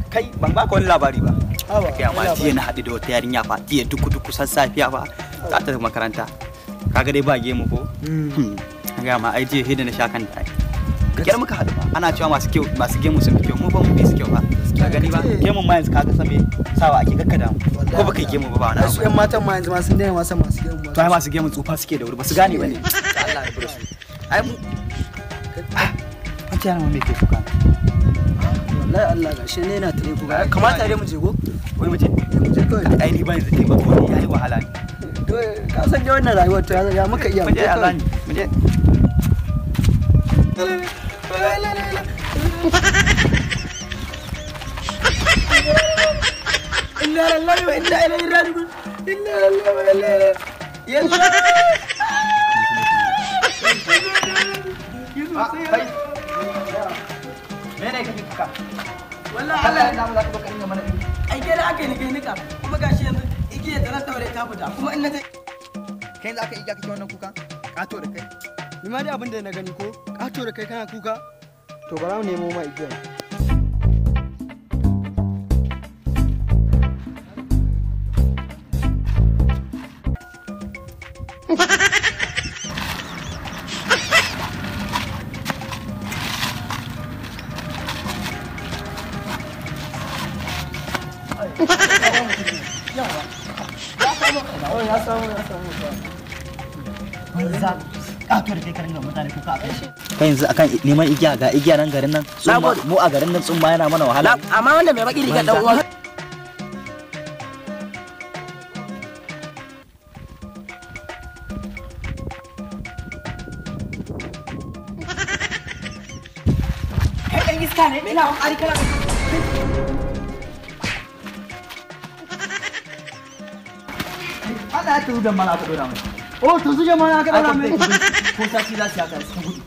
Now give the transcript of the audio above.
Kai ban baka wani labari ba. Kai amma jiya na haɗu da wata yarinya fa, jiya duku duku sassafiya fa, za ta tafi makaranta. Kaga dai ba gemu ko? Ga ma ai jiya hidda na sha kanta ai. Kyar muka haɗu ba, ana cewa masu kyau masu gemu sun fi kyau, mu ba mu fi su kyau ba. Ka gani ba, gemun ma yanzu kaga same sawa ake kakkada mu. Ko baka yi gemu ba ba wani abu. Su ƴan matan ma yanzu ma sun daina wasan masu gemu ba. To ai masu gemun tsufa suke da wuri, ba su gane ba ne. Allah ya rabu da su. Ai mu an ce yana me ke kuka. Wallahi Allah gashi ne yana tare kuka. Kamata dai mu je go? Wai mu je? Mu je kawai. Ai ni ba yanzu taimako ne yayi wahala ne. To ka san dai wannan rayuwar to ya muka iya. Mu je Allah ne. Mu je. Inna lillahi wa inna ilaihi raji'un. Inna lillahi wa inna ilaihi yanzu. Kai. Mene kake kuka? Wallahi Allah ya namu zaka baka inga mana. Ai kai da aka ni nika kuma gashi yanzu igiya da zan daure ta fita kuma in na kai za ka iya kake wannan kuka? Kato da kai. Ni ma dai abin da na gani ko kato da kai kana kuka? To bara mu nemo ma igiya. Ya samu kai yanzu akan neman igiya ga igiya nan garin nan tsumma mu a garin nan tsumma yana mana wahala amma wanda mai baki riga dan uwa kai dan iska ne ina kokari kana Allah ya tuzu mana aka dora mai. Oh, tuzu jama'a aka dora mai. Ko sati za su yaka su gudu.